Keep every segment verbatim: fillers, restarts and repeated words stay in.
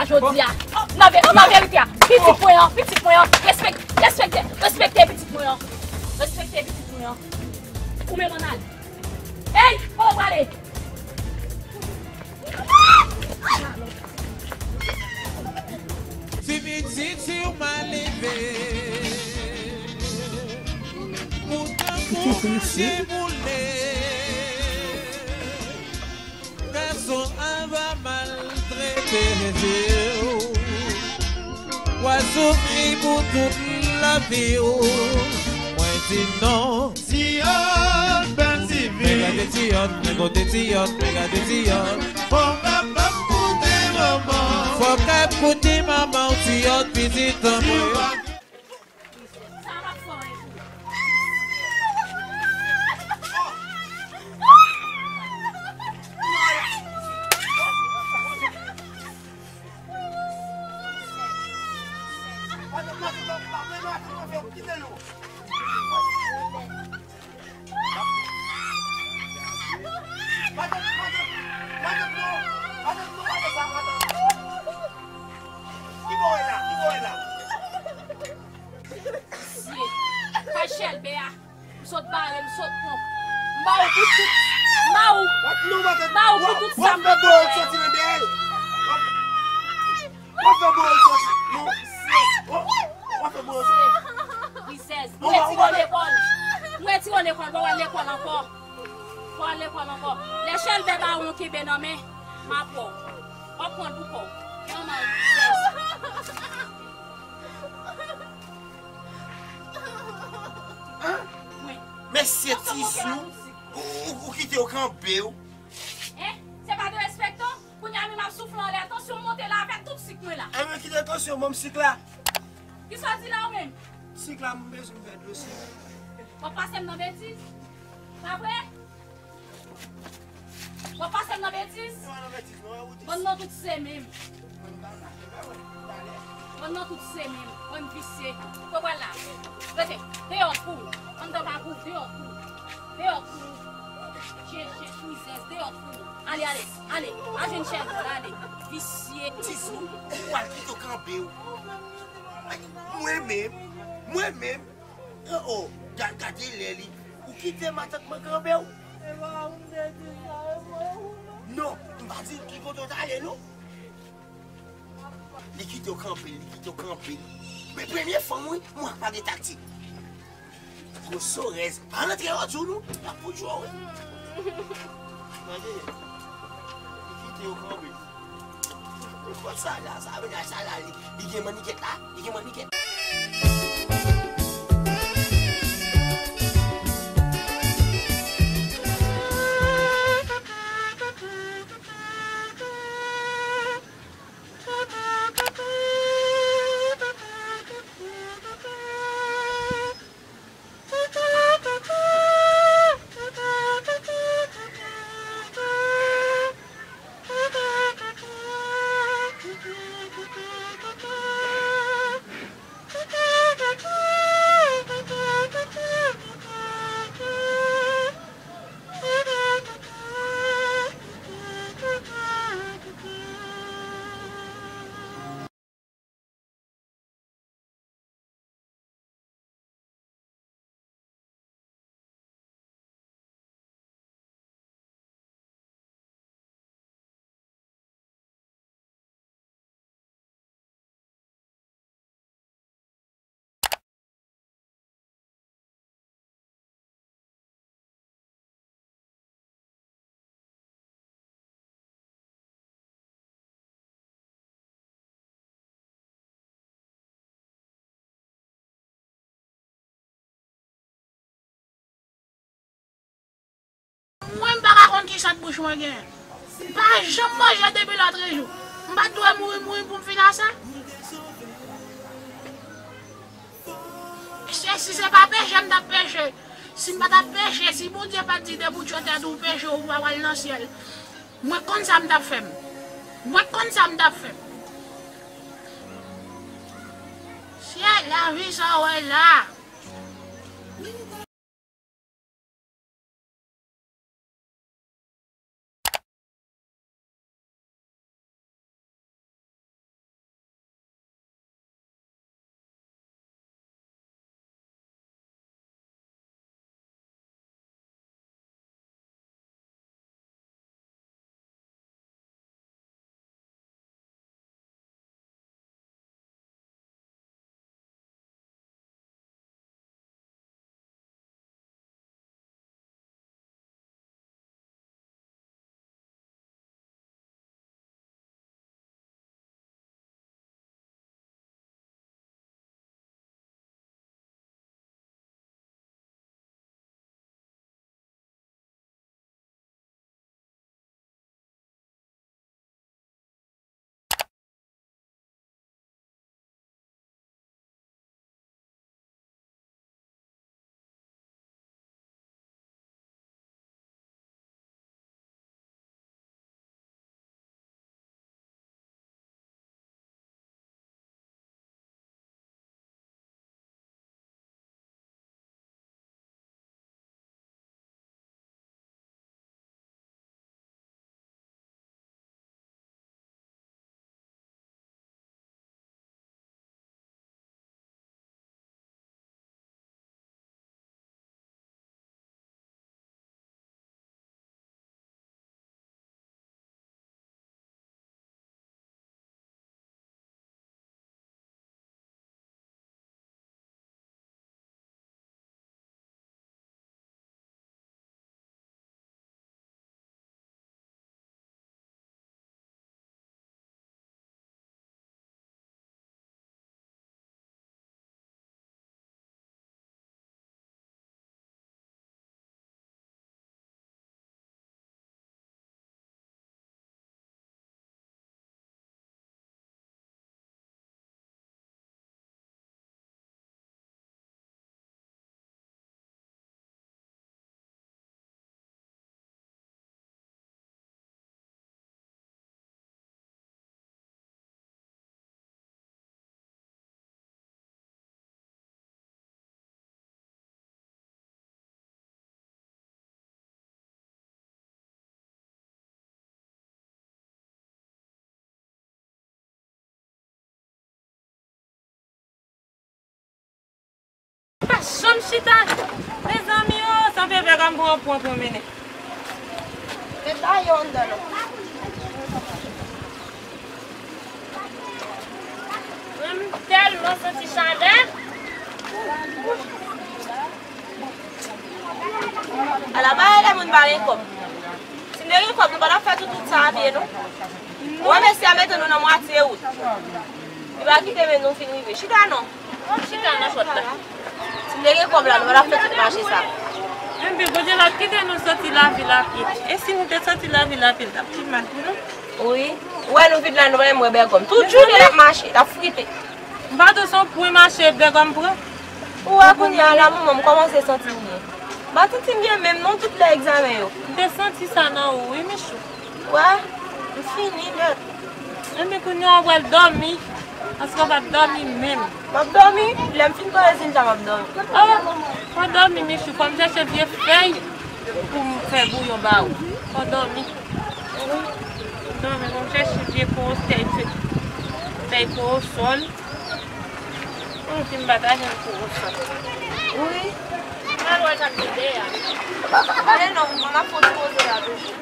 Jodi a, nan ve-, nan verite a, pitit mwen an, pitit mwen an, respekte, respekte, respekte pitit mwen an. Respekte pitit mwen an. Ou menm ann ale. Ey, kote w prale? Ti pitit ou mal leve, pou tankou Bondye boule. Gason an va maltrete fi w. W a soufri pou tout lavi w. Mwen di non. Tiyòt, bèl ti fi. Men gade tiyòt, men kote tiyòt, men gade tiyòt. Fò w kapab koute manman w. Fò w kab koute manman w, tiyòt, pitit an mwen. Sa m ap fè w pou ou. Matant, matant, matant, non. Matant, non, pa fè sa, matant. Ki bò w ye la? Ki bò w ye la? Mesye, kay chèlbè a, m sot bare, m sot pran. M ba ou pou tout, m ba ou, m ba ou pou tout sa m fè. W ap fè bò w soti nan dèyè l. W ap, w ap fè bò w soti. Non. W ap, w ap fè bò w soti. Rizèz. M retire w lekòl. M retire w lekòl. W pa al lekòl ankò. W pa al lekòl ankò. Lè chèlbè ba ou yon kenbe nan men, m ap wè w. W ap pran l pou kò w. Manman rizèz. Mesye Tizou, ou, ou, ou kite yo kanpe w. Hein? Se pa derespektan? Kounye a menm ap soufle anlè, tansyon m monte la avèk tout sik mwen la. Enben kite tansyon ban m sik la. Kisa w di la ou menm? Sik la m bezwen fè dlo sik. W ap pase m nan betiz? Pa vre? W ap pase m nan betiz? Bann nan tout se menm. Bann nan tout se menm. Bann visye. Kote w pral la? Rete. Deyò pou ou. Anndan pa pou ou. Deyò pou ou. Deyò pou ou. Jen, jen, rizèz. Deyò pou ou. Ale, ale, ale. Al jwenn chèlbè w la, ale. Visye. Tizou, ou pral kite yo kanpe w. Mwen menm, mwen menm. Oh, oh, ga-, gade lè li. Ou kite matant mwen kanpe w? E pa ou m te di sa, e pa ou, non. Non, m pa di l ki kote w t ale, non. Li kite w kanpe l, li kite w kanpe l. Men premye fanm, wi, mwen pa gen taktik. Gwo sorèz, pa rantre yo di w, non. L ap fout jwe w, wi. Gade, li kite w kanpe l. Kot sa la, sa, mennaj sa la, li, li gen mannikèt la, li gen mannikèt. Mwen, m pa ka konn ki sant bouch mwen gen. M pa janm manje depi lòtrejou. M pa t dwe mouri, mouri pou m fin a sa. Se, si se pa peche m t ap peche, si m pa t ap peche, si Bondye pa t di depi w tchwe tèt ou peche, ou pa pral nan syèl. Mwen konn sa m t ap fè m. Mwen konn sa m t ap fè m. Syèl, lavi sa w wè la. M chita. Mezanmi, o, sanble bègòm pran pran pran mennen. Met mayo anndan non. Mwen, m tèlman santi chalè. Ala bagay lè moun pa gen kòb. Si n te gen kòb, nou pa t ap fè tout wout sa a pye, non. Ou wè mesye a mete nou nan mwatye wout. Li pa kite men nou fin rive. Chita non. Chita nan chòt la. Si n te gen kòb la, nou pa t ap fè tout mache sa. Enben, Bondye la kite nou soti lavil a pye. E si nou te soti lavil a pye, l t ap pi mal pou nou. Wi. Ou wè nou vin la, nou pa menm wè bègòm. Tout jounen l ap mache, l ap frite. M pa tou se yon pwen mache bègòm pran. Ou wè kounye a la, manman, m kòmanse santi m byen. M pa santi m byen menm non, tout lè egzamen yo. M te santi sa nan ou, wi, Michou. Wè, m fini nèt. Epi kounye a w pral dòmi, paske w pa t dòmi menm. M ap dòmi, lè m fin fè rezilta, m ap dòmi. O, fò dòmi, Michou, fò m chèche vye fèy pou m fè bouyon ba ou. Fò dòmi. Dòmi, fò m chèche vye kowosèy, fèy kowosòl. Yon ti m pa ta jwenn pou ou sa. Wi. Mal wè sa k gen dèyè a. Ale non, mwen ap fè ti poze la toujou.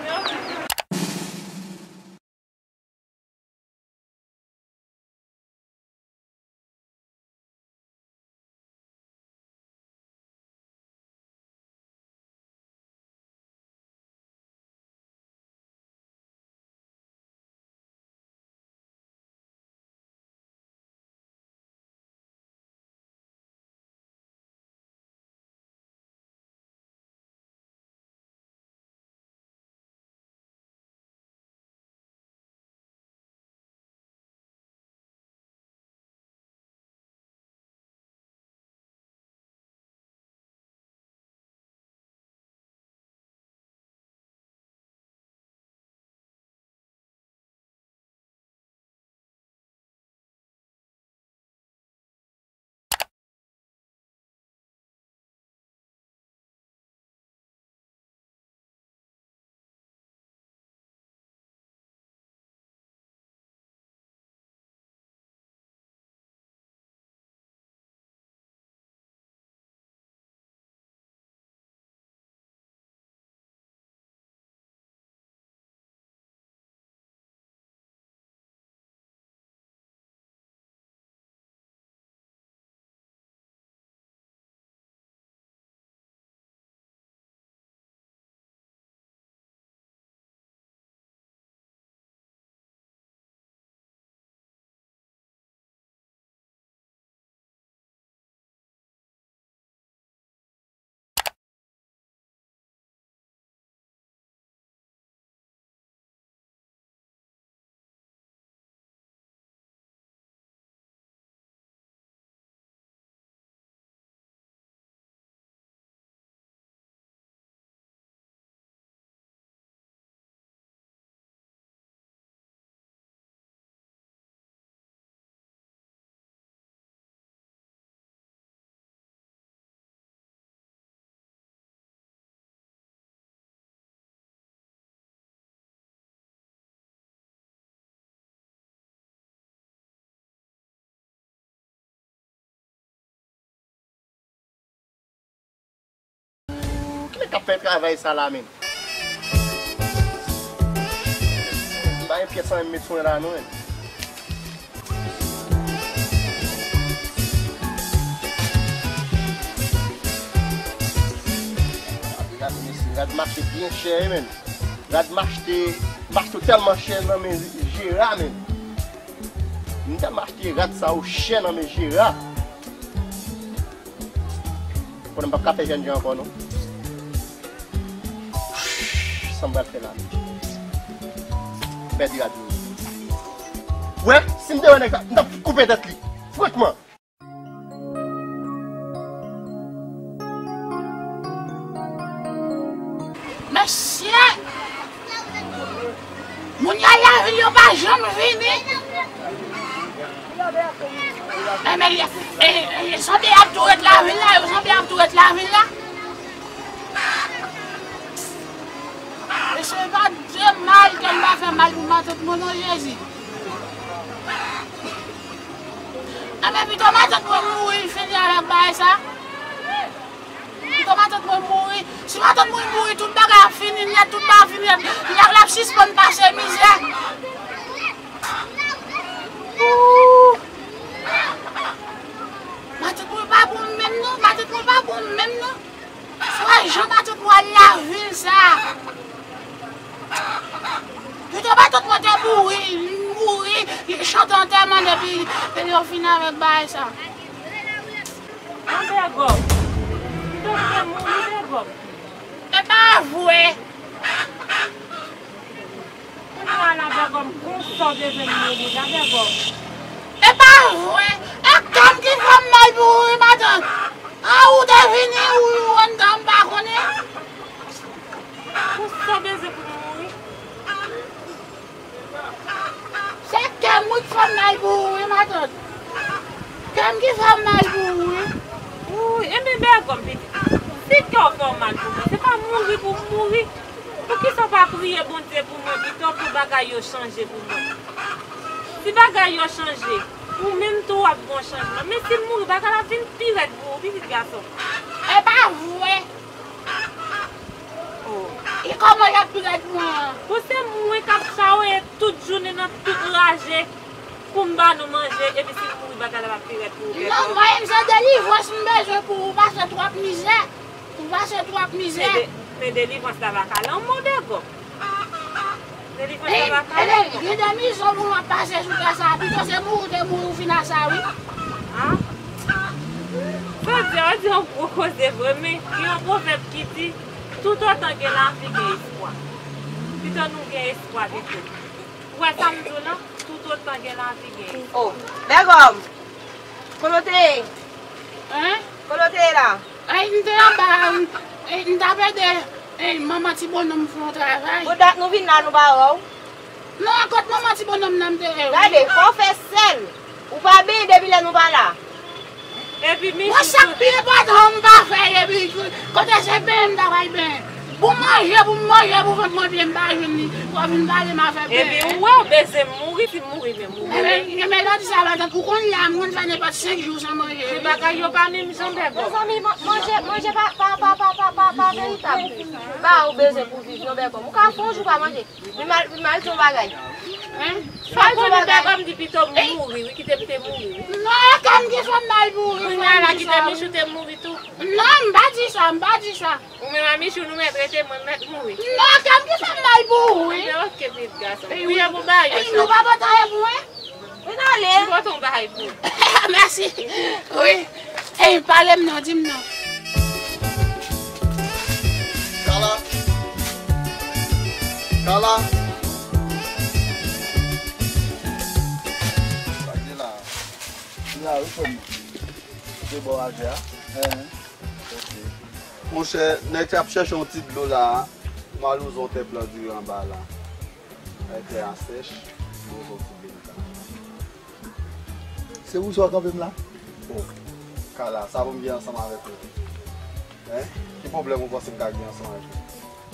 Kilè k ap fè travay sa la menm? M pa gen pyès anyen m met sou mwen la non menm. Gade mesye, rad mache byen chè wi menm. Rad m achte, m achte tèlman chè nan men Jera menm. M tèlman achte rad sa yo chè nan men Jera. Konnen m p ap ka fè jènjan ankò non. Sa m pral fè la menm? Pèdi rad mwen. Wè, si m te wè nèg sa, m t ap koupe tèt li. Frankman. Mesye! Moun y al lavil yo pa janm vini. Enben, e, e, e, sanble y ap tou ret lavil la, yo sanble y ap tou ret lavil la. Mesye, pa de mal ke m pa fè mal pou matant mwen non, Jezi. Enben, pito matant mwen mouri, l fini avèk bagay sa. Matant mwen mouri. Si matant mwen mouri, tout bagay ap fini nèt, tout bagay ap fini nèt. Nèg la ap sispann pase mizè. Ooh. Matant mwen pa bon menm non, matant mwen pa bon menm non. Fwa jan matant mwen al lavil sa. Pito matant mwen te mouri, mouri, chante antèman epi yo fin avèk bagay sa. An bègòm. Pito te mouri bègòm. E pa vre. Kounye a la bègòm, konsa w bezwen mouri la bègòm. E pa vre. E kè m ki fè m mal pou ou wi matant. A ou te vini ou ou anndan m pa konnen. Konsa w bezwen pou mouri. Se kè m wi ki fè m mal pou ou wi matant. Kè m ki fè m mal pou ou wi. Wouy, enben bègòm pitit. Si kè w fè w mal pou mwen, se pa mouri pou m mouri. Poukisa w pa priye Bondye pou mwen pito pou bagay yo chanje pou mwen? Si bagay yo chanje, ou menm tou w ap gen yon chanjman. Men si m mouri, bagay la ap vin pi rèd pou ou, pitit gason. E pa vre. Oh. E kòman y ap pi rèd pou mwen an? Pou se mwen k ap chawoye tout jounen nan tout raje pou m ba nou manje, epi si m mouri, bagay la ap pi rèd pou ou, bègòm. Non, mwen menm se delivrans m bezwen pou ou, ou pase twòp mizè. Ou pase twòp mizè. Men de-, men delivrans la pa ka lanmò, bègòm. Delivrans la pa ka lanmò. Gen de mizè pou w ap pase sou tè sa, pito se mouri w te mouri ou fin a sa wi. Ah. Sa w di a, w di yon gwo koze vre, men gen yon pwovèb ki di, toutotan gen lavi, gen espwa. Pito nou gen espwa pito. Ou wè sa m di w lan? Toutotan gen lavi, gen espwa. Oh, bègòm! Kote w te ye? Hein? Kote w te ye la? Ay, m te anba, m, e, m t ap ede, e, manman ti bonòm fè yon travay. Pou dat nou vin la, nou pa wè w? Non, kot manman ti bonòm nan m te ye, wi. Gade, fò w fè sèl. Ou pa benyen depi lè nou pa la. Epi Michou. Mwen sa k pi enpòtan m pa fè, epi kote se benyen m ta pral benyen. Pou manje, pou m manje, pou vant mwen pye m pa jwenn li. Pou w vin pale m afè benyen. Epi ou wè w bezwen mouri, si m mouri menm ou. Ebyen, ebyen lè w di sa matant, ou konn la, m konn fè nenpòt senk jou san manje. Se bagay yo pa menm jan bègòm. Mezanmi, man-, manje, manje pa, pa, pa veritab. Ba ou bezwen pou viv, non bègòm. Ou ka fè yon jou pa manje. Wi, m al, wi, m al di yon bagay. Hein? Sa konnen bègòm di pito m mouri, wi, kite m te mouri, wi. Non, e kè m ki fè m mal pou ou, wi. Kounye a la, kite Michou te mouri tou. Non, m pa di sa, m pa di sa. Ou menm a Michou, nou mèt rete, mwen mèt mouri. Non, e kè m ki fè m mal pou ou, wi. Ebyen, oke, pitit gason. Priye pou bagay yo chanje. Nou pa pote anyen pou mwen? Vin ale. M pote yon bagay pou ou. Mèsi. Wi. Ey, pale m non, di m non. Kala. Kala. Sa k gen la? Kala, wi, frè m. Ou te bò aje a? Hein. Ok. Monchè, nèg ap chèche yon ti dlo la. M al wouze yon tè plan diri anba la. Ay, tè a sèch, m wouze yon ti dlo m ka. Se pou sa w kanpe m la? Oh, Kala, sa pou m gen ansanm avèk ou? Hein? Ki pwoblèm ou panse m ka gen ansanm avèk ou?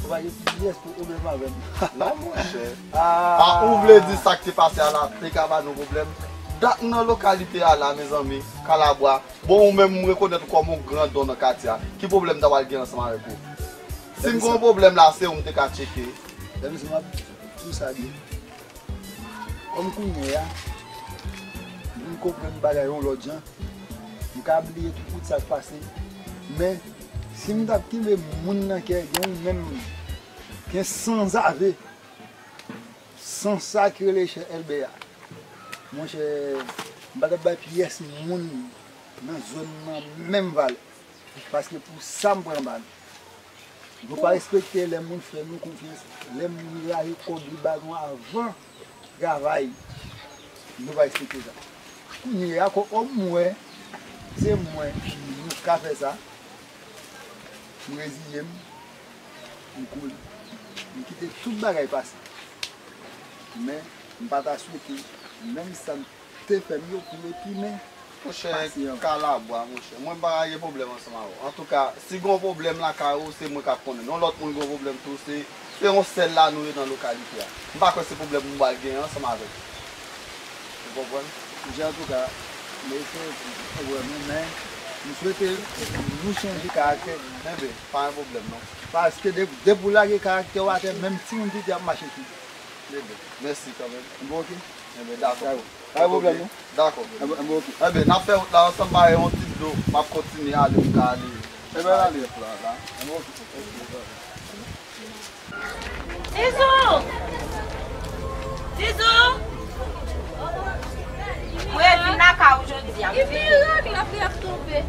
Ou pa gen ti pyès pou ou menm avè m. Non, monchè. Ah. Ah, ou vle di sa k te pase a la te ka ba nou pwoblèm? Dat m nan lokalite a la, mezanmi, Kalabwa. Bon, ou menm, m rekonèt ou kòm yon grandon nan katye a. Ki pwoblèm m ta pral gen ansanm avèk ou? Si m gen yon pwoblèm la, se ou m te ka tcheke. Lè m di w, m ap di w sa byen. Kòm kounye a, m vin konprann bagay yon lòt jan, m ka bliye tout sa k pase. Men, si m t ap kenbe moun nan kè, gen ou menm, gen sanzave, san sa ki rele chè Elbè a. Monchè, m pa t ap bay pyès moun nan zòn nan menm valè. Paske pou sa m pran bal. Nou pa respekte lè moun fè nou konfyans, lè moun rayi kòb li ba nou avan travay. Nou pa respekte sa. Kounye a, kò, kòm m wè se mwen, m ka fè sa, m reziye m, m koul. M kite tout bagay pase. Men, m pa ta swete, menm sa m te fè m yo pou yo tounen. Monchè, Kalabwa, monchè. Mwen m pa ka gen pwoblèm ansanm avè w. Antouka, si gen yon pwoblèm lakay ou, se mwen k ap konnen. Yon lòt moun gen yon pwoblèm tou, se, se yon sèl la nou ye nan lokalite a. M pa kwè se pwoblèm ou pral genyen ansanm avè l. Ou konprann? Monchè, antouka, m eseye konprann ou, men M swete nou chanje karaktè. Enben, pa gen pwoblèm non. Paske de, depi w lage karaktè w atè, menm timoun piti ap mache sou li. Enben, mèsi kanmenm. Enben, oke. Enben, dakò. Pa gen pwoblèm non. Dakò. Enben, enben, oke. Enben, n ap fè wout la ansanm, ba yon ti dlo. M ap kontinye ale, m ka ale. Enben, ale. La, la. Enben, oke. Zizou! Zizou! Mwen vin lakay ou jodi a. Ki mirak, lapli ap tonbe.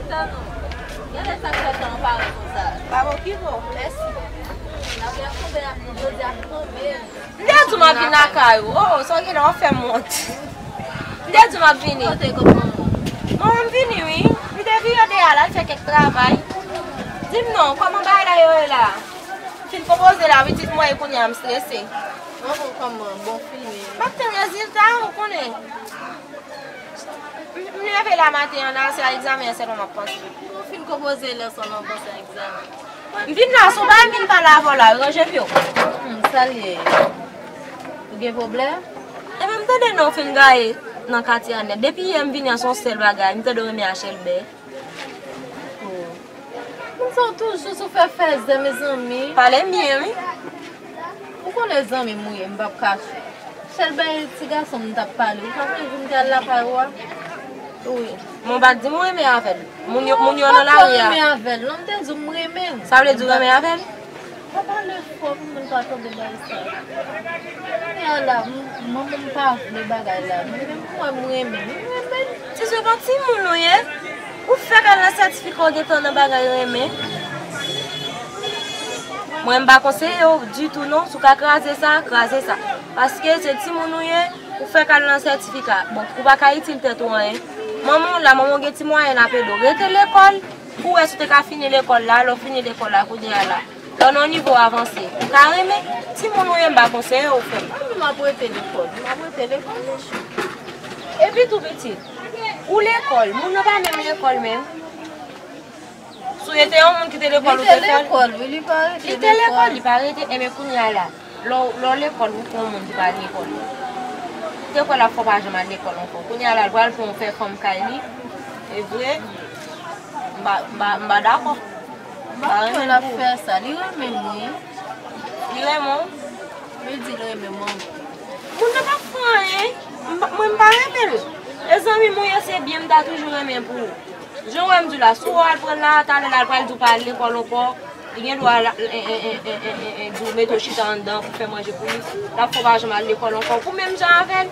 Sa non. Gade sa k fè tan an parèt konsa. Bravo, ki bon. Mèsi. Lapli ap tonbe jodi a kanmenm. M te di w m ap vin lakay ou. Oh, sa w gen la w ap fè m wont. M te di w m ap vini. Kote kot manman? Manman m vini, wi. Li te vire deyò a, l al fè kèk travay. Di m non, kòman bagay la yo ye la? Fin konpoze la, pitit mwen, e kounye a m strese. Manman, kòman? Bon, fini. M ap tann rezilta, ou konnen. M, m leve la maten an, nan se a egzamen an sèlman m ap panse. Ou fin konpoze lèson an, panse a egzamen. M vin la, se yon bagay m vin pale avè w la, ranje vye w. Hmm, sa l ye? Ou gen pwoblèm? Epi m tande non w fin gaye nan katye a nèt. Depi yè m vini an, se yon sèl bagay, m tande w renmen a Chèlbè. Oh. Moun sa w toujou sou fè fèzè, mezanmi. Pale m byen, wi. Ou konnen zanmi m ou ye, m p ap kache. Chèlbè ti gason m t ap pale, ou pa sonje jou m te al lakay ou a? Wi. Men w pa t di m ou renmen avè l. Moun yo, moun yo nan lari a. M pa t renmen avè l, non, m te di w m renmen l. Sa vle di w renmen avè l? Pa pale fò pou moun pa tande bagay sa yo. Kounye a la, m, manman m pa vle bagay la. Men pou mwen, m renmen l. M renmen l. Ti sou pa timoun ou ye? Ou fèk al nan sètifika w gentan nan bagay renmen. Mwen m pa konseye w ditou non, si w ka kraze sa, kraze sa. Paske se timoun ou ye, ou fèk al nan sètifika. Bon, ou pa ka itil tèt ou anyen. Manman w la, manman w gen ti mwayen l ap ede w. Rete lekòl, pou w wè si w te ka fini lekòl la, lè w fini lekòl la, kounye a la. Lè w nan yon nivo avanse, ou ka renmen. Timoun ou ye, m pa konseye w frè m. Mwen menm m ap rete lekòl, m ap rete lekòl, monchè. Epi tou pitit, ou lekòl, moun nan pa menm lekòl menm. Si w te yon moun ki te lekòl, ou te fè l. Li te lekòl, wi, li pa rete lekòl. Li te lekòl, li pa rete, enben kounye a la, lè w, lè w lekòl, ou pran yon moun ki pa al lekòl. Ou te kwè l ap fè w pa janm al lekòl ankò. Kounye a la, l pral pran w fè fanm kay li. E vre, m pa, m pa, m pa dakò. M pa kwè l ap fè sa. Li renmen m, wi. Li renmen w? Li di l renmen m anpil. Moun nan pa fè anyen. M pa, mwen, m pa renmen l. E zanmi m ou ye, se byen m ta toujou renmen pou ou. Jan w wè m di w la, si w al pran l la, talè l al pral di w pa al lekòl ankò. Li gen dwa la, e, e, e, di w mete w chita anndan pou fè manje pou li. L ap fè w pa janm al lekòl ankò. Pou menm jan avè l.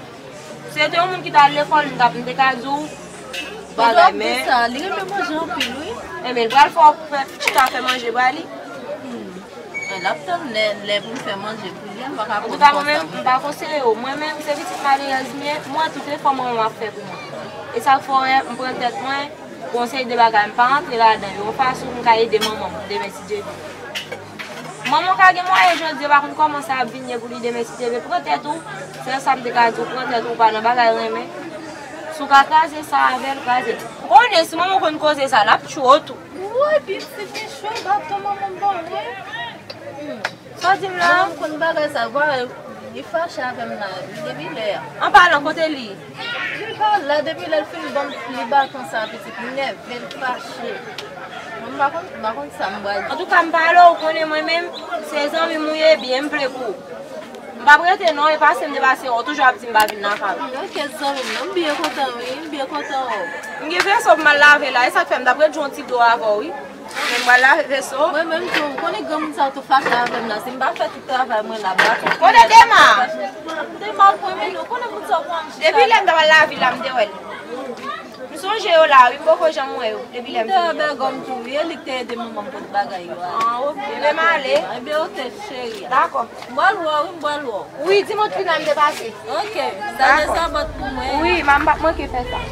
Si se te yon moun ki t al lekòl, m t ap, m te ka di w bagay, men. Li renmen manje anpil, wi. Enben, l pral fè w fè, chita fè manje ba li. Hmm. L ap tann lè, lè pou m fè manje pou li, m pa ka pran kò sa pou li. Antouka, mwen menm, m pa konseye w. Mwen menm, se pitit malerèz m ye, m wè tout efò manman m ap fè pou mwen. E sa k fè w wè m pran tèt mwen, pou yon seri de bagay, m pa rantre ladan yo, yon fason pou m ka ede manman m, demen si Dye vle. Manman w ka gen mwayen jodi a, pa konn kòman sa ap vin ye pou li demen si Dye vle. Pran tèt ou, se sa m te ka di w, pran tèt ou, ou pa nan bagay renmen. Si w ka kraze sa avè l, kraze l. Ou konnen, si manman w konn koze sa, l ap tchwe w tou. Woy, pitit, li cho, baton manman m ba mwen. Hmm. Sa w di m la? Manman m konn bagay sa, vwa, li fache avè m la, depi lè a. An palan, kote li? Li pa la, depi lè l fin ban m li baton sa, pitit, m nève, l fache. Mwen, m pa konn, m pa konn sa m pral di. Antouka, m pale w, ou konnen mwen menm, se zanmi m ou ye, byen m vle pou ou. M p ap rete non, e pase m depase w, ou toujou ap di m pa vin lakay ou. Ok, zanmi m, non, m byen kontan, wi, m byen kontan, o. M gen veso pou m al lave la, e sa k fè m t ap ret jwe yon ti dlo avè w, wi. Men m pral lave veso. Mwen menm tou, ou konnen granmoun sa tou fache avè m la, si m pa fè tout travay mwen la, m pa konn. Kote Dema? Dema, ou konnen nou, ou konnen moun sa ou pran m chita. Depi lè m t ap al lavil la, m te wè l. M sonje yo la, wi, m poko janm wè yo, depi lè m te wè Bègòm tou, wi, e li k te ede manman m pot bagay yo a. Ah, ok, men m ale. Ebyen, ok, cheri. Dakò. M pral wè w, wi, m pral wè w. Wi, di Motrina m te pase. Ok, sa de sa bòt pou mwen. Wi, m p ap manke fè sa.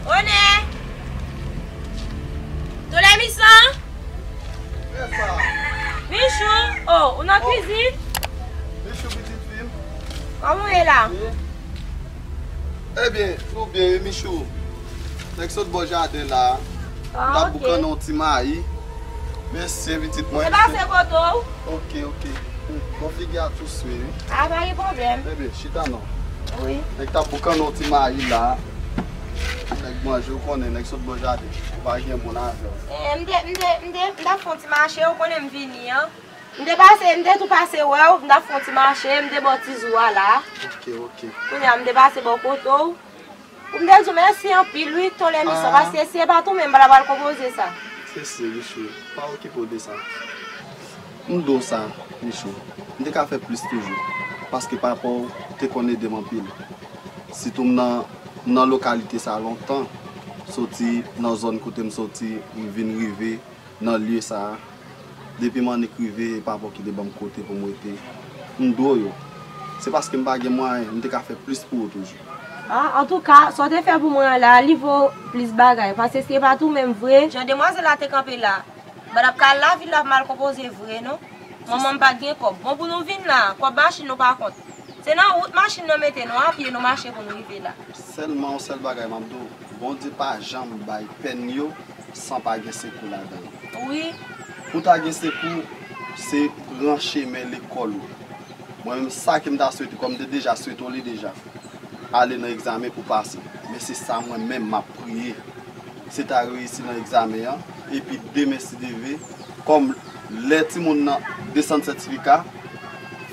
One! Tolè Misan! Kiyès sa? Michou! Oh, ou nan kwizin? Michou, pitit fi m. Kòman w ye la? Ebyen, nou byen, wi, Michou. Nèg sot bò jaden la. Ah, ok. N ap boukannen yon ti mayi. Mèsi, pitit mwen. Se pase kote w. Ok, ok. Bon, figi a tou swe, wi. A, pa gen pwoblèm. Ebyen, chita non. Wi. Nèg t ap boukannen yon ti mayi la. Nèg manje, ou konnen, nèg sot bò jaden. Ou pa gen moun avè w. E, m te, m te, m te, m t ap fè yon ti mache, ou konnen m vini an. M te pase, m te tou pase wè w, m t ap fè yon ti mache, m te bò ti zou a la. Ok, ok. Kounye a, m te pase bò kote w. Pou m te di w mèsi anpil wi, Ton Lèmisyon, paske si se pa t ou menm, m pa t ap al konpoze sa. Se si, Michou, pa okipe w de sa. M di w sa, Michou, m te ka fè plis toujou, paske papa w te konn ede m anpil. Sitou m nan, m nan lokalite sa lontan, soti nan zòn kote m soti, m vin rive nan lye sa a. Depi m annik rive, e papa w ki te ban m kote pou m rete. M dwe w yo. Se paske m pa gen mwayen, m te ka fè plis pou ou toujou. A, antouka, sa w te fè pou mwen an la, li vo plis bagay, paske si se pa t ou menm vre. Jan demwazèl la te kanpe la, m pa t ap ka al lavil la pou m al konpoze vre, non. Manman m pa t gen kòb. Bon, pou nou vin la, kòb machin nou pa kont. Se nan wout machin nan mete nou, a pye nou mache pou nou rive la. Sèlman yon sèl bagay m ap di w, Bondye pa janm bay pèn yo san pa gen sekou ladan l. Wi. Pou ta gen sekou, se pran chemen lekòl ou. Mwen menm, sa ke m ta swete, kòm m te deja swete w li deja, ale nan egzamen pou pase. Men se sa mwen menm m ap priye. Se ta reyisi nan egzamen an, epi demen si Dye vle, kòm lè timoun nan desann sètifika,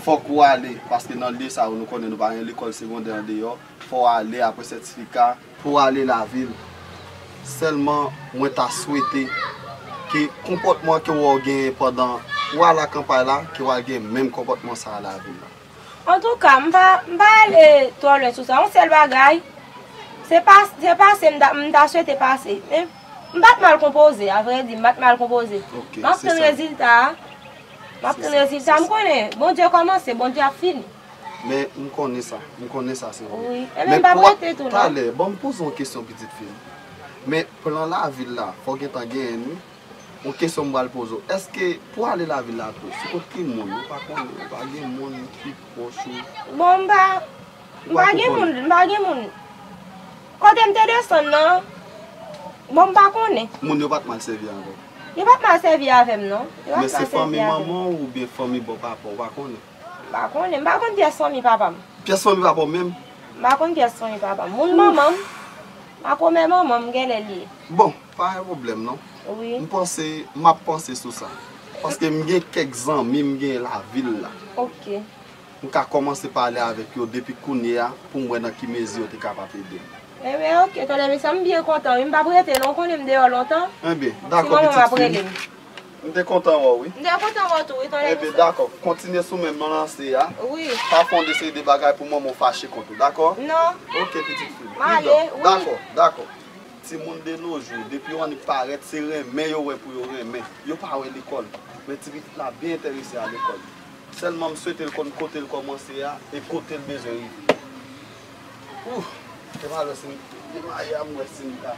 fòk ou ale, paske nan lye sa yo, nou konnen nou pa gen lekòl segondè andeyò, fò w ale apre sètifika pou w ale lavil. Sèlman, mwen ta swete ke konpòtman ke w wè w genyen pandan w al akanpay la, ke w al gen menm konpòtman sa a lavil la. Antouka, m pa, m pa ale twò lwen sou sa. Yon sèl bagay, se pa, se pase m ta, m ta swete pase. Men, m pa t mal konpoze, a vrè di, m pa t mal konpoze. Ok, m ap tann rezilta a. M ap tann rezilta a, m konnen Bondye kòmanse, Bondye ap fini. Men m konnen sa, m konnen sa se vre. Wi, e men m p ap rete tou non. Talè, ban m poze w yon kesyon, pitit fi m. Men plan lavil la, fò gentan genyen l wi. Yon kesyon m pral poze w. Èske pou ale lavil la tou, sou kot ki moun? Ou pa konnen, ou pa gen moun ki pwòch ou? Bon, m pa, m pa gen moun, m pa gen moun. Kote m te desann nan, bon, m pa konnen. Moun yo pa t mal sèvi avè w? Yo pa t mal sèvi avè m, non. Yo pa t mal sèvi avè m. Men se fanmi manman w oubyen fanmi bò papa w, ou pa konnen? M pa konnen. M pa konn pyès fanmi papa m. Pyès fanmi papa w menm? M pa konn pyès fanmi papa m. Moun manman m, makomè manman m, genlè l ye. Bon, pa gen pwoblèm, non. Wi. M panse, m ap panse sou sa. Paske m gen kèk zanmi m gen lavil la. Ok. M ka kòmanse pale avèk yo depi kounye a pou m wè nan ki mezi yo te kapab ede m. Enben, ok, Ton Lèmisyon, m byen kontan, wi. M p ap rete, non, ou konnen m deyò lontan. Enben, dakò, pitit fi m. Ti manman m ap rele m. M te kontan wè w, wi. M te kontan wè w tou, wi, Ton Lèmisyon. Enben, dakò. Kontinye sou menm nan lanse a. Wi. Pa fè yon de seri de bagay pou manman w fache kont ou, dakò? Non. Ok, pitit fi m. M ale, wi. Dakò, dakò. Timoun de nos jours, depi yo annik parèt, se renmen yo wè pou yo renmen. Yo pa wè lekòl. Men ti pitit la byen enterese a lekòl. Sèlman m swete l konn kote l kòmanse a e kote l bezwen rive. Ouh, se pa lè si m demaye a m wè si m ka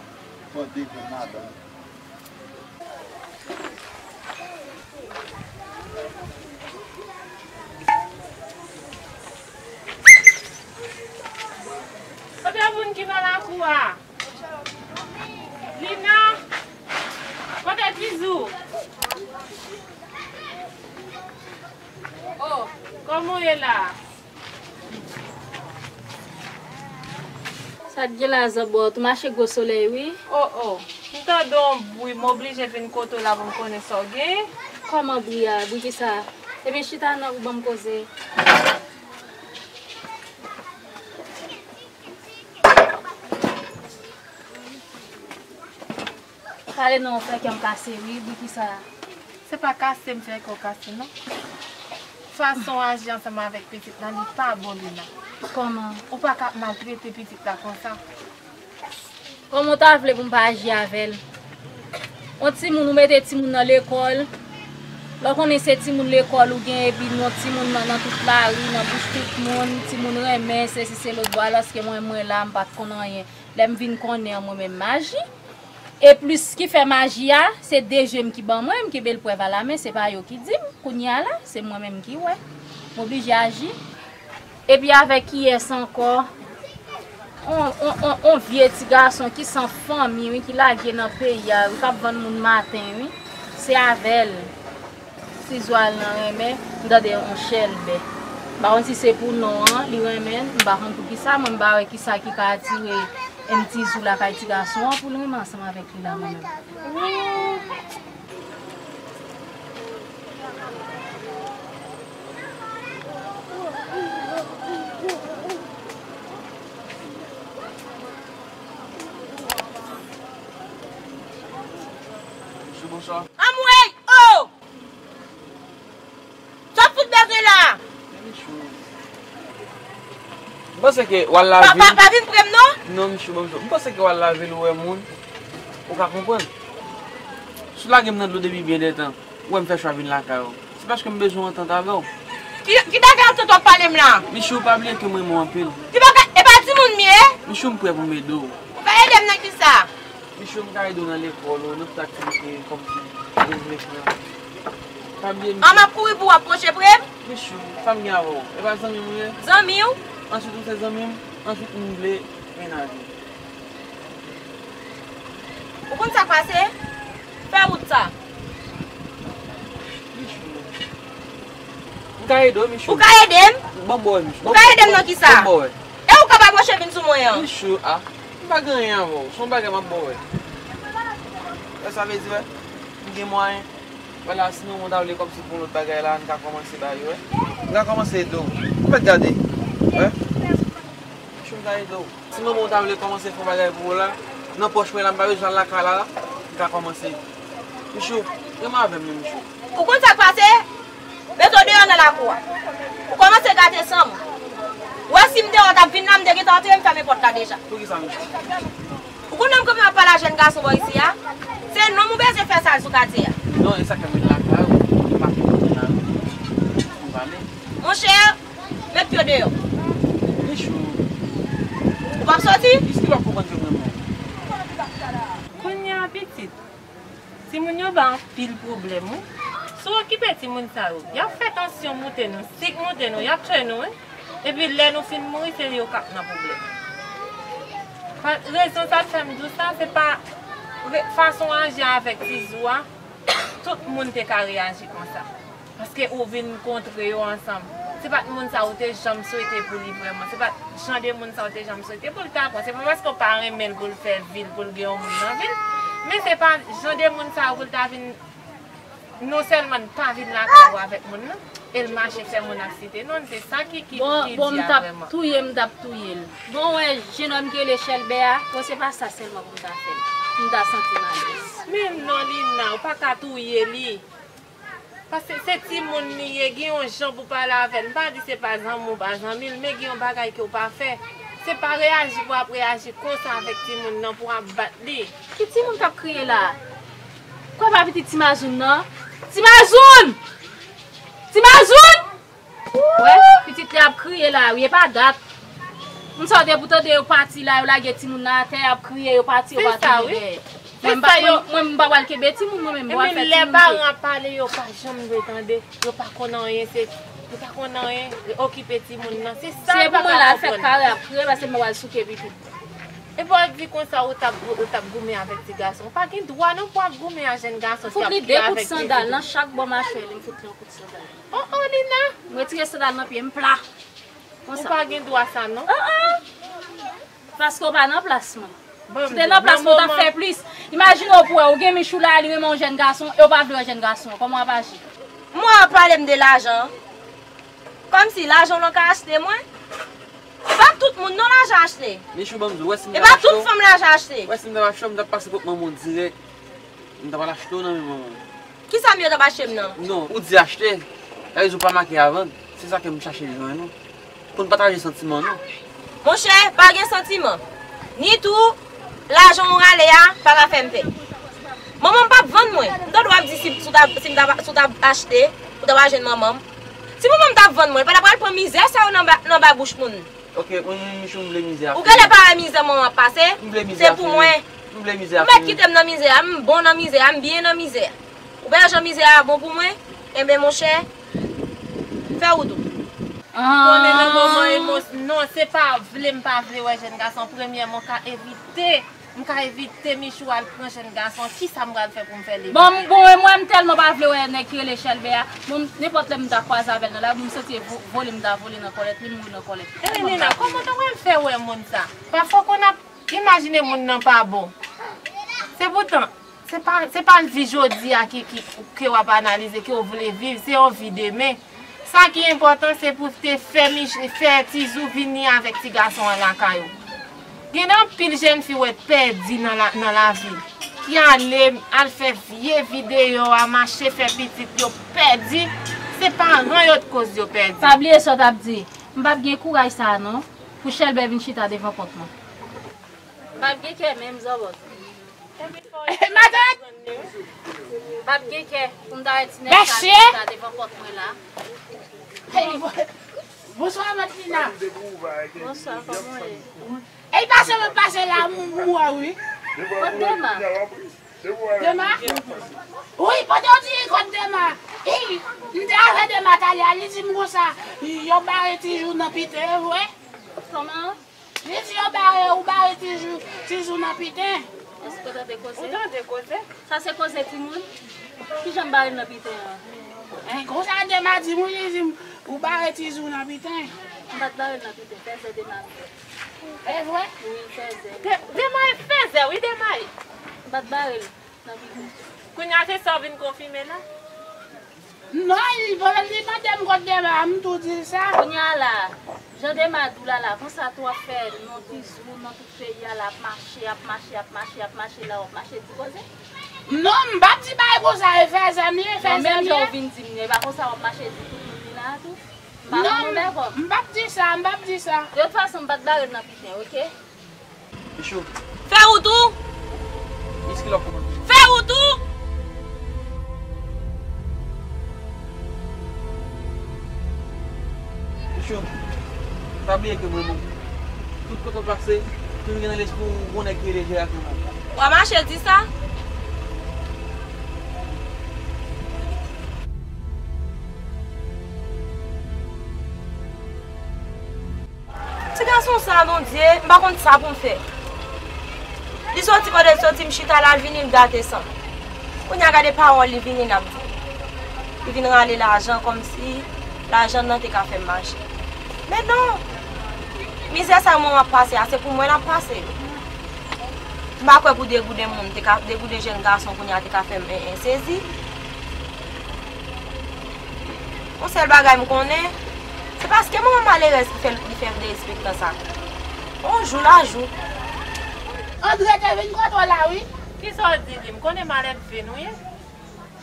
pran devèn ladan l. Kote moun ki nan lakou a? Lina, kote Tizou? Oh, kòman w ye la? Sa t gen la, Zanbòt, ou mache gwo solèy, wi. Oh, oh, m tande yon bri, m oblije vin kote w la pou m konnen sa w gen. Kòman bri a? Bri ki sa? Ebyen, chita nan ou ban m koze. Pale non, ou fè kè m kase, wi, bri ki sa? Se pa kase m fè kè w kase, non. Fason w aji ansanm avèk pitit lan, li pa bon, Lina. Kòman? Ou pa ka ap maltrete pitit la konsa. Kòman w ta vle pou m pa aji avè l? Yon timoun, ou mete timoun nan lekòl, lè w konnen se timoun lekòl ou gen, epi yon timoun nan, nan tout lari, nan bouch tout moun, timoun renmen, sesi, se lòt bò, alòske mwen, mwen la, m pa t konn anyen. Lè m vin konnen an, mwen menm, m aji. E plis ki fè m aji a, se de je m ki ban mwen, m kenbe l prèv alamen, se pa yo ki di m. Kounye a la, se mwen menm ki wè. M oblije aji. Epi avèk kiyès ankò? On, on, on, on vye ti gason ki san fanmi, wi, ki lage nan peyi a, wi, k ap vann moun maten, wi. Se avè l. Tizou al nan renmen, m tande yon chèlbè. M pa konn si se pou non an, li renmen l, m pa konn poukisa, mwen m pa wè kisa ki ka atire M Tizou lakay ti gason an pou l renmen ansanm avèk li la mwen menm. Anmwey! Oh! Sa w fout bezwen la? M panse ke w al lavil. Pa, pa, pa vin pre m non. Non, Michou, ban m di w. M panse ke w al lavil ou wè moun, ou ka konprann. Si w lage m nan dlo depi byen de tan, ou wè m fè chwa vin lakay ou. Se paske m bezwen antant avè w. Ki, ki bagay antant w ap pale m la? Michou, pa bliye ke m renmen w anpil. Ki bagay? E pa timoun m ye? Michou, m prè pou m ede w. Ou ka ede m nan kisa? Michou, m ka ede w nan lekòl ou, nan tout aktivite kòmsi ou vle fè. Pa bliye, Michou. An m ap kouri pou w ap pwoche pre m? Michou, sa m gen avè w? E pa zanmi m ou ye? Zanmi w? Answit, ou se zanmi m. Answit, m vle menaj ou. Ou konn sa k pase? Fè wout sa. Michou. M ka ede w, Michou. Ou ka ede m? Ban m ba w, Michou. Ou ka ede m nan kisa? Ban m ba w. E ou k ap apwoche vin sou mwen an? Michou, a. M pa gen anyen avè w. Se yon bagay m ap ba w wè. Wè sa vle di, wè? M gen mwayen. Vwala, si manman w ta vle kòmsi pou yon lòt bagay la, n ka kòmanse ba yo, wè. M ka kòmanse ede w. Ou mèt gade. Wè. Michou, m ka ede w. Si manman w ta vle kòmanse fè yon bagay pou ou la, nan pòch mwen la, m pa bezwen al lakay la, m ka kòmanse. Michou, renmen avè m non, Michou. Ou konn sa k pase? Mete w deyò nan lakou a. Ou kòmanse gate san m. Ou wè si m te wè w t ap vin la, m te gentan antre, m fèmen pòt la deja. Poukisa, Michou? Ou konn lè m kanpe m ap pale a jèn gason bò isi a? Se nonm ou bezwen fè sa l sou katye a. Non, e sa k fè m vin lakay ou. M pa fè konnen avè w. M pale. Monchè, met pye w deyò. Michou. Ou p ap soti? Èske w ap konprann ke m renmen w? Kounye a, pitit. Timoun yo ba anpil pwoblèm, wi. Si w okipe timoun sa yo, y ap fè tansyon moute nou, sik moute nou, y ap tchwe nou, wi. Epi lè nou fin mouri, se yo k ap nan pwoblèm. Pa, rezon sa k fè m di w sa, se pa re-, fason w aji avèk Tizou a, tout moun te ka reyaji konsa. Paske ou vin kontre yo ansanm. Se pa t moun sa ou te janm swete pou li vrèman. Se pa t jan de moun sa ou te janm swete pou l ta pran. Se pa paske w pa renmen l pou l fè vi l, pou l gen yon moun nan vi l. Men se pa jan de moun sa pou l ta vin, non sèlman l pa vin lakay ou avèk moun nan, e l mache fè moun ap site non l. Se sa ki, ki, bon, ki bon, di a vrèman. Touye m t ap touye l. Bon, wè, jennonm ki rele Chèlbè a, bon, se pa sa sèlman pou m ta fè l. M ta santi m alèz. Men non, Lina, ou pa ka touye li. Paske se timoun li ye, gen yon jan pou pale avè l. M pa di se pa zanmi w pa zanmi l, men gen yon bagay ke w pa fè. Se pa reyaji pou w ap reyaji konsa avèk timoun nan, pou w ap bat li. Ki timoun k ap kriye la a? Kwè pa pitit Ti Mazoun nan? Ti Mazoun! Ti Mazoun! Wè, pitit li ap kriye la, wi, e pa dat. Moun sa yo te pou tande yo pati la, yo lage timoun nan atè, y ap kriye, yo pati, yo pa tounen dèyè. Mwen, m pa, mwen, mwen, m pa pral kenbe timoun, mwen menm, m pral fè timoun pye. Lè paran ap pale, yo pa janm vle tande, yo pa konn anyen, se, yo pa konn anyen, okipe timoun nan. Se sa yo pa ka konprann. Si e pou mwen la, fè kare ap kriye, paske m pa pral souke pitit. Epi w ap di konsa, ou t ap, ou t ap goumen avèk ti gason. Ou pa gen dwa non pou w ap goumen ak jèn gason ki ap kriye avèk pitit ou. Fout li de kout sandal nan chak bò machwè li, m fout li yon kout sandal. Oh, oh, Lina! M retire sandal nan pye m pla. Konsa. Ou pa gen dwa sa, non. Ah, ah. Paske w pa nan plas mwen. Si w te nan plas mwen, w t ap fè plis. Imajine w pou wè, ou gen Michou la, li renmen yon jèn gason, e w pa vle wè jèn gason an. Kòman w ap aji? M wè w ap pale m de lajan. Kòmsi lajan w lan ka achte mwen? E pa tout moun non lajan achte. Michou, ban m di w, wè si m t ap achte w. E pa tout fanm lajan achte. Wè si m t ap achte w, m t ap pase kot manman w dirèk. M t ap al achte w nan men manman w. Kisa m yo t ap achte m nan? Non, ou di achte. Sa vle di ou pa make a vann. Se sa ke m chache jwenn ou. Pou n pataje santiman nou. Monchè, pa gen santiman. Ni tou, lajan w rale a, pa ka fè m pè. Manman m p ap vann mwen. M tande w ap di si, si w t ap, si m t ap, si w t ap achte, ou t ap al jwenn manman m. Si manman m t ap vann mwen, l pa t ap pral pran mizè sa yo nan ba, nan ba bouch moun. Ok, mwen menm Michou, m vle mizè a fini. Ou genlè pa wè mizè manman ap pase? M vle mizè a fini. Se pou mwen. M vle mizè a fini. Ou mèt kite m nan mizè a, m bon nan mizè a, m byen nan mizè a. Ou wè jan mizè a bon pou mwen? Enben, monchè, fè wout ou. Konnen nan moman emosyon, non, se pa vle m pa vle wè jèn gason. Premyèman, w ka evite M ka envite Michou al pran jèn gason, kisa m pral fè pou m fè li? Bon, m- bon, e mwen, m tèlman pa vle wè nèg ki rele Chèlbè a. Bon, nenpòt lè m ta kwaze avè l nan lari, m santi e vo- vole m ta vole nan kòlèt li, m mouri nan kòlèt li. Tande, Nina, kòman w wè m fè wè moun sa? Pafwa, konn ap imajine moun nan pa bon. Se poutan, se pa, se pa vi jodi a ki, ki, ke w ap analize, ke w vle viv, se yon vi demen. Sa ki enpòtan, se pou te fè Mich- fè Tizou vini avèk ti gason an lakay ou. Gen anpil jèn fi w wè pèdi nan la, nan lavi, ki ale, al fè vye vi deyò a, mache fè pitit, yo pèdi, se paran yo t koz yo pèdi. Pa bliye sa w t ap di. M p ap gen kouraj sa a non, pou Chèlbè vin chita devan pòt mwen. M p ap gen kè menm, Zòbòt. Matant! M p ap gen kè pou m ta wè ti nèg sa vin chita devan pòt mwen la. Hey, bo- Bonswa, Madlina. Bonswa, kòman w ye? Ey, pase mwen pase la, m m wè wi. Kot Dema? Dema? Wi, pandan w di kot Dema. Ey, m te avè Dema talè a, li di m konsa, yo bare Tizou nan piten, e vre? Kòman? Li di yo bare, ou bare Tizou, Tizou nan piten. Èske w tande koze? Ou tande koze? Sa se koze timoun? Kijan m bare l nan piten an? En, konsa Dema di m, wi, li di m, ou bare Tizou nan piten. M pa t bare l nan piten, fèzè Dema m fè. E vre? Wi, fèzè. De- Dema e fèzè, wi, Dema e. M pa t bare l nan piten. Kounye a se sa w vin konfime la? Non, li, li mande m kot Dema, m tou di l sa. Kounye a la, jan Dema di w la la, konsa tou w ap fè non Tizou nan tout peyi a la, ap mache, ap mache, ap mache, ap mache la, w ap mache di koze. Non, m p ap di bagay konsa, e fèzè m ye, e fèzè m ye. Non, menm jan w vin di m, e pa konsa w ap mache di tout moun li la a tou. M pa konn ou dèkò. M p ap di sa, m p ap di sa. De tout fason, m pa t bare l nan piten, oke? Michou. Fè wout ou! Michou. Pa bliye ke mwen menm, tout kote w pase, toujou gen nan lespri w yon nèg ki rele Jera ki manke. W a mache di sa? Ti gason sa, Bondye, m pa konn sa pou m fè. Li soti kote l soti, m chita la, l vini, l gate san m. Kounye a gade pawòl li vini l ap di. Li vin rale lajan kòmsi lajan nan te ka fè m mache. Men non, mizè sa mwen m ap pase a, se pou mwen l ap pase. M pa kwè pou de gouden moun te ka, de gouden jèn gason kounye a te ka fè m en, en sezi. Yon sèl bagay m konnen, se paske manman malerèz ki fè l, li fè l derespektan sa. On jou la jou. Andre te vin kote w la, wi. Kisa w di li? M konnen malelve nou ye.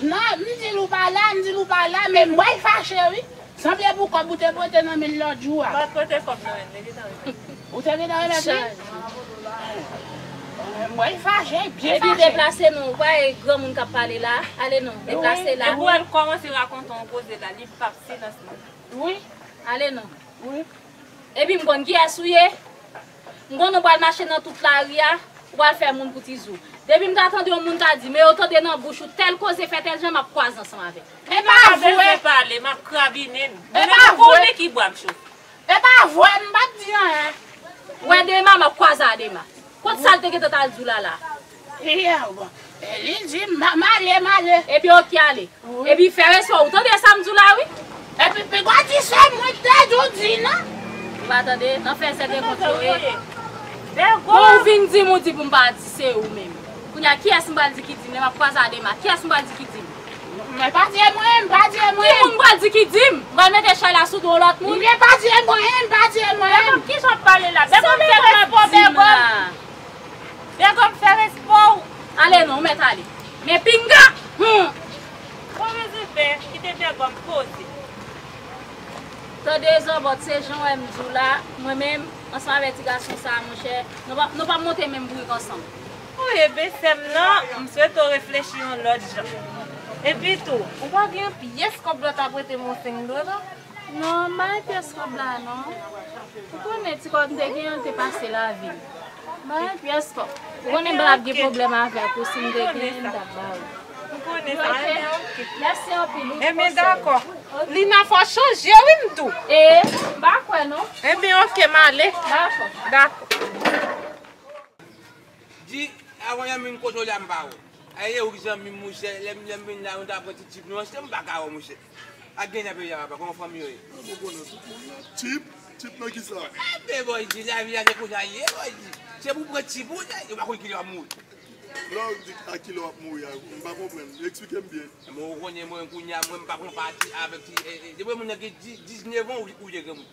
Non, m di l ou pa la, m di l ou pa la, men m wè l fache, wi. Sanble pou kòb ou te pote nan men l lòt jou a. M pa t pote kòb nan men l, li te gentan remèt li. Ou te gentan remèt li? M wè l fache, byen fache. Epi deplase non, ou pa e granmoun k ap pale la. Ale non, deplase la. Wi, epi w al kòmanse rakonte yon koze la, li p ap silans li. Wi. Ale non. Wi. Epi m konn kiyès ou ye. M konn ou pral mache nan tout lari a, ou pral fè moun pou Tizou. Depi m ta tande yon moun ta di, men yo tande nan bouch ou tèl koze fè tèl jan, m ap kwaze ansanm avè w. E pa vre. Pale, m ap krabinen. E pa vre. Konnen ki bwa m chofe. E pa vre, m p ap di anyen. Wè Dema, m ap kwaze a Dema. Kot sa l te gentan t al di w la la? Li di m, m ale, m ale. Epi oke ale. Epi fè respè w, ou tande sa m di w la wi? Epi piga w di se mwen k te di w di non. Ou pa tande, nan fè sèten kont yo ye. Bon, ou vin di m, ou di pou m pa di se ou menm. Kounye a, kiyès m pral di ki di m? Lè m ap kwaze a Dema, kiyès m pral di ki di m? Men pa di e mwen, pa di e mwen. Ki moun m pral di ki di m? M pral mete chay la sou do lòt moun? Men pa di e mwen, pa di e mwen. Bègòm, kijan w ap pale la? Bègòm, fè respè w, Bègòm. Bègòm, fè respè w. Ale non, ou mèt ale. Men pinga! Hum! Bon, rezon fè, kite Bègòm poze. Tande Zòbòt, se jan w wè m di w la, mwen menm, ansanm avèk ti gason sa a, monchè, nou p ap, nou p ap monte menm bourik ansanm. Ou ye, bèsè m nan, m swete w reflechi yon lòt jan. Epi tou, ou pa gen pyès kòb la t ap prete m yon senk dola? Non, m pa gen pyès kòb la non. Ou konnen ti kòb m te genyen an te pase lavil. M pa gen pyès kòb. Ou konnen m pa t ap gen pwoblèm avèk ou, si m te genyen m t ap ba ou. Ou konnen sa, ebyen oke. Mèsi anpil, ou konsèy. Ebyen dakò. Lina, fò w chanje wi m di w. E, m pa kwè non. Ebyen oke, m ale. Dakò. Dakò. Di, avan yè m vin kote w la, m pa wè w. Aye, ou ki zanmi m, monchè, lè m, lè m vin la, nou ta pran ti tip nou ansanm, m pa ka wè w, monchè. Ak gen nan peyi a, papa, kòman fanmi yo ye? Mwen konnen tout moun nan. Tip? Tip nan kisa? Enben, Bòjdi, lavi a se konsa l ye, Bòjdi. Se pou pran tip ou, yo pa konn kilè w ap mouri. Lè w di a kilè w ap mouri a, m pa konprann. Eksplike m byen. Mwen, ou konnen mwen, kounye a, mwen, m pa pran pati avèk ti, e, e, depi moun nan gen di, diznèf an, ou, ou te granmoun.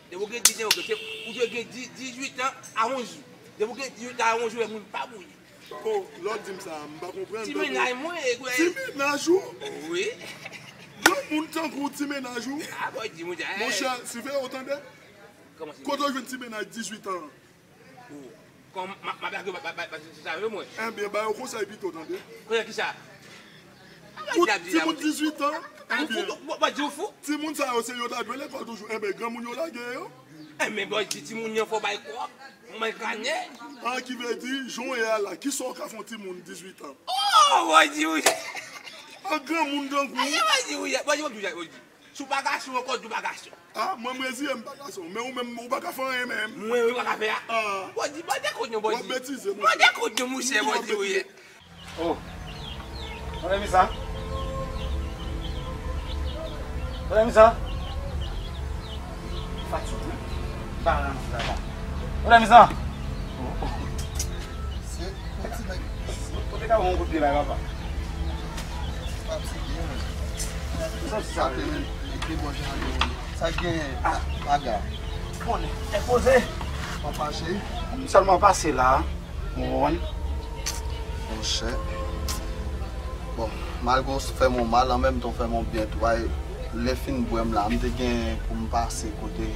Depi w gen diznèf an, ou te gen di, dizuit an a onz jou. Depi w gen dizuit an a onz jou, e moun pa mouri. O, lè w di m sa, m pa konprann. Ti mennaj mwen, e, ti mennaj ou? Wi. Granmoun tankou w, ti mennaj ou? A, Bòjdi, monchè. Monchè, siveye w tande. Kote w jwenn ti mennaj dizuit an? Kòm m ap lage, ba, ba, ba, ba, se sa yo mwen. Enben, ba yo konsèy pito, tande. Konsèy kisa? Pou timoun dizuit an, enben, Bòjdi, ou fou? Timoun sa yo, se yo ta dwe lekòl toujou. Enben, granmoun yo lage yo. Enben, Bòjdi, timoun yo fò bay kòb, mwen kanè. An ki vle di, jan w ye a la, kisa w ka fè yon timoun dizuit an? O, Bòjdi, ou ye. An granmoun tankou w. Aye, Bòjdi, ou ye. Bòjdi, Bòjdi, Bòjdi. Si w pa gason ankò, di w pa gason. A, mwen, m reziye m pa gason. Men ou menm, ou pa ka fè anyen menm. Mwen, ou pa ka fè a? A. Bòjdi, bòjdi, kote nou, Bòjdi? W ap betize, monchè. Bòjdi, kote nou, monchè, Bòjdi, ou ye. O. Tande mi sa. Tande mi sa. Fatige. M pa renmen sa la. Tande mi sa. Se yon ti nèg. Ou te ka yon kout pye la, papa. Fatige, men. Sa, sa, sa, men, men, men, bon jan de. Sa gen, ah, paga. Konnen, e poze. Pa fache. M sèlman pase la. Ou konprann? Monchè. Bon, malgre w fè m yon mal, an menm tan w fè m yon byen tou. Ay, lè fin bwè m la, m te gen pou m pase kote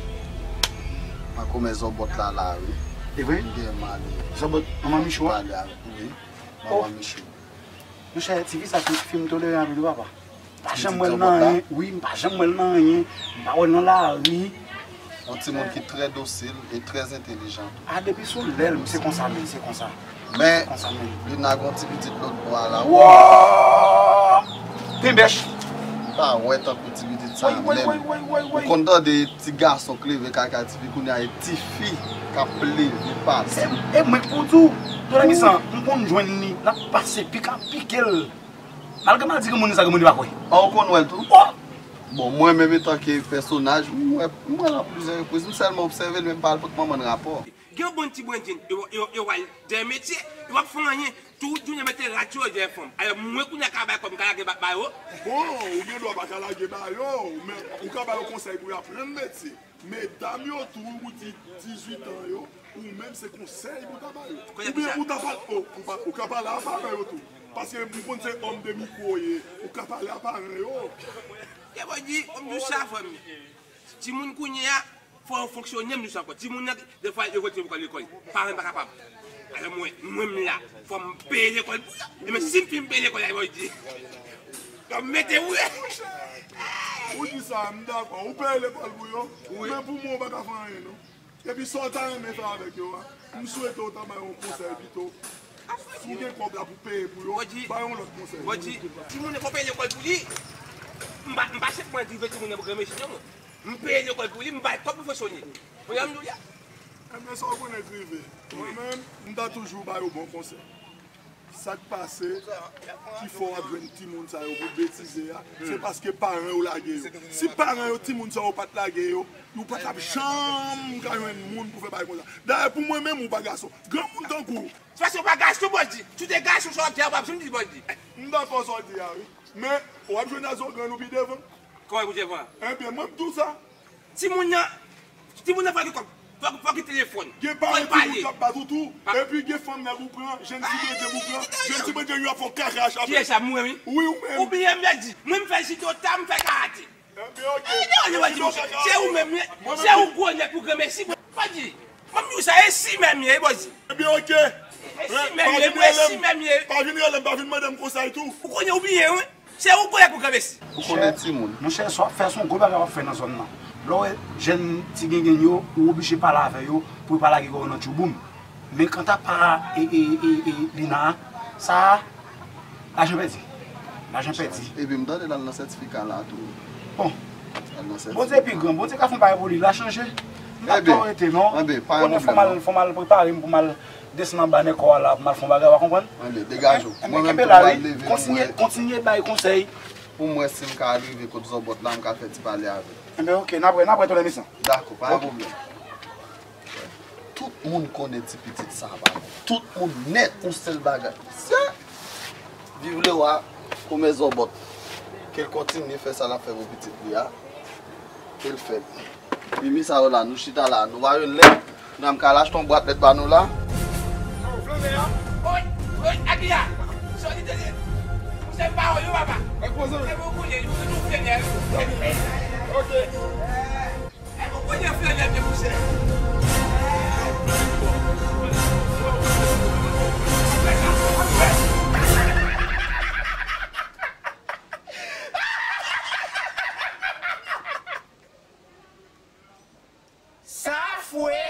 makomè Zòbòt la, la, wi. E vre? M gen mal. Zòbòt, manman Michou a? Pale avèk, wi. Oh. Manman Michou. Monchè, ti fi sa, se yon fi m tolere anpil, wi, papa. M pa janm wè l nan anyen, wi, m pa janm wè l nan anyen. M pa wè l nan lari. Yon timoun ki trè dosil e trè entelijan tou. A, depi sou lè l, se konsa menm, se konsa. Men, konsa menm. Lina gen yon ti pitit lòt bò a la. Woo! Penbèch! M pa wè tankou ti pitit sa menm. Woy, woy, woy, woy, woy, woy. Ou konn tande ti gason k leve kaka tifi, kounye a e tifi k ap leve pati. E, e mwen k pou di w, Donalis an, m konn jwenn li, l ap pase pik ap pike l. Malgre m al di granmoun sa, granmoun li pa kwè. A, ou konn wè l tou? O! Bon, mwen menm, antanke pèsonaj, m wè, m wè l a plizyè repriz, m sèlman obsève l, men m pa al pot manman l rapò. Gen yon bann ti brendin, yo, yo, yo pral dèyè metye, yo p ap fè anyen. Tout jounen mete rad sou yo dèyè fanm. Alò, mwen kounye a ka bay kòb, m ka lage ba, ba yo. Bon, ou gen dwa pa ka lage ba yo, men ou ka ba yo konsèy pou y aprann metye. Medam yo tou, ou di dizuit an yo, ou menm se konsèy pou w ta ba yo. Oubyen ou ta pale, o, ou pa, ou ka pale a paran yo tou. Paske m konn se òm de mikwo w ye, ou ka pale a paran yo. Ke Bòjdi, m di w sa, frè m. Timoun kounye a, fò yo fonksyone, m di w sa ankò. Timoun nan, defwa, yo voye timoun lekòl. Paran pa kapab. Alò mwen, mwen m la, fò m peye lekòl pou yo. E men si m fin peye lekòl la, Bòjdi, fò m mete w. Ou di sa, m dakò. Ou peye lekòl pou yo, men pou mwen, ou pa ka fè anyen, non. Epi sa w ta renmen fè avèk yo a, m swete w ta ba yo yon konsèy pito. Si w gen kòb la pou peye pou yo, ba yo yon lòt konsèy. Bòjdi, timoun nan fò peye lekòl pou li. M pa, m pa senpman drive timoun nan pou granmesi, non, mwen. M peye lekòl pou li, m bay kòb pou fonksyone. Ou konn sa m di w la? Enben, sa w konnen k rive. Mwen menm, m ta toujou ba yo bon konsèy. Sa k pase ki fè w ap jwenn timoun sa yo pou betize a, se paske paran yo lage yo. Si paran yo, timoun sa yo pa t lage yo, yo pa t ap janm ka jwenn moun pou fè bagay konsa. Dayè, pou mwen menm, ou pa gason. Granmoun tankou w. Se paske w pa gason, Bòjdi. Si w te gason, sa w ap di a, w p ap janm di, Bòjdi. M dakò sa w di a, wi. Men, w ap jwenn a zo grenn ou pi devan. Kòman pou devan? Enben, mwen m di w sa. Timoun nan, timoun nan fò gen kòb, fò, fò gen telefòn. Gen paran timoun k ap bat ou tou. Epi gen fanm nèg ou pran, jèn ti bondye ou pran, jèn ti bondye yo ap fè w kaka a chapèl. Kiyès sa, mwen, wi? Wi, ou menm. Ou bliye m, Bòjdi. Mwen, m fè jido ta, m fè karate. Enben, oke. Se ou menm, se ou gwo nèg pou granmesi, Bòjdi. Mwen, m di w sa, e si menm ye, Bòjdi. Enben, oke. E si menm ye, mwen, e si menm ye. Pa vin rele m, pa vin mande m konsèy tou. Ou konnen, ou bliye, wi. Se ou konnen pou granmesi. Ou konnen timoun. Monchè, sa w ap fè, se yon gwo bagay w ap fè nan zòn nan. Lè w wè jèn ti gengen yo, ou oblije pale avè yo pou yo pa lage kò yo nan tchouboum. Men kanta pa e, e, e, e, Lina a, sa a, lajan pèdi. Lajan pèdi. Epi m tande l al nan sètifika la tou. Bon. L al nan sètifika. Bondye pi gran. Bondye ka fè yon bagay pou li. L a chanje. Ebyen, ebyen, pa gen pwoblèm, non. Fò m al, fò m al prepare m pou m al desann anba nan kò a la, pou m al fè yon bagay, w a konprann? Ebyen, degaje w. Mwen menm tou, m pral leve pou mwen. Kontinye, kontinye bay konsèy. Pou m wè si m ka rive kot Zòbòt la, m ka fè ti pale avè l. Ebyen, oke, n ap wè, n ap wè tande, mesye. Dakò, pa gen pwoblèm. Tout moun konnen ti pitit sa pa bon. Tout moun nèt, yon sèl bagay. Se viv le wa, kòmè Zòbòt. Ke l kontinye fè sa l ap fè pou pitit li a. Ke l fè l. Mimi sa yo la, nou chita la, nou ba yo lè. Nan m ka al achte yon bwat lèt ba nou la. Yo, flanbè a. Oy, oy, Agiya. Solidite. Ou se pawòl yo, papa. Ak poze. Se pou kounye, nou, nou flanbè. Oke. E pou kounye flanbè, mwen, mouche. Sa fwe.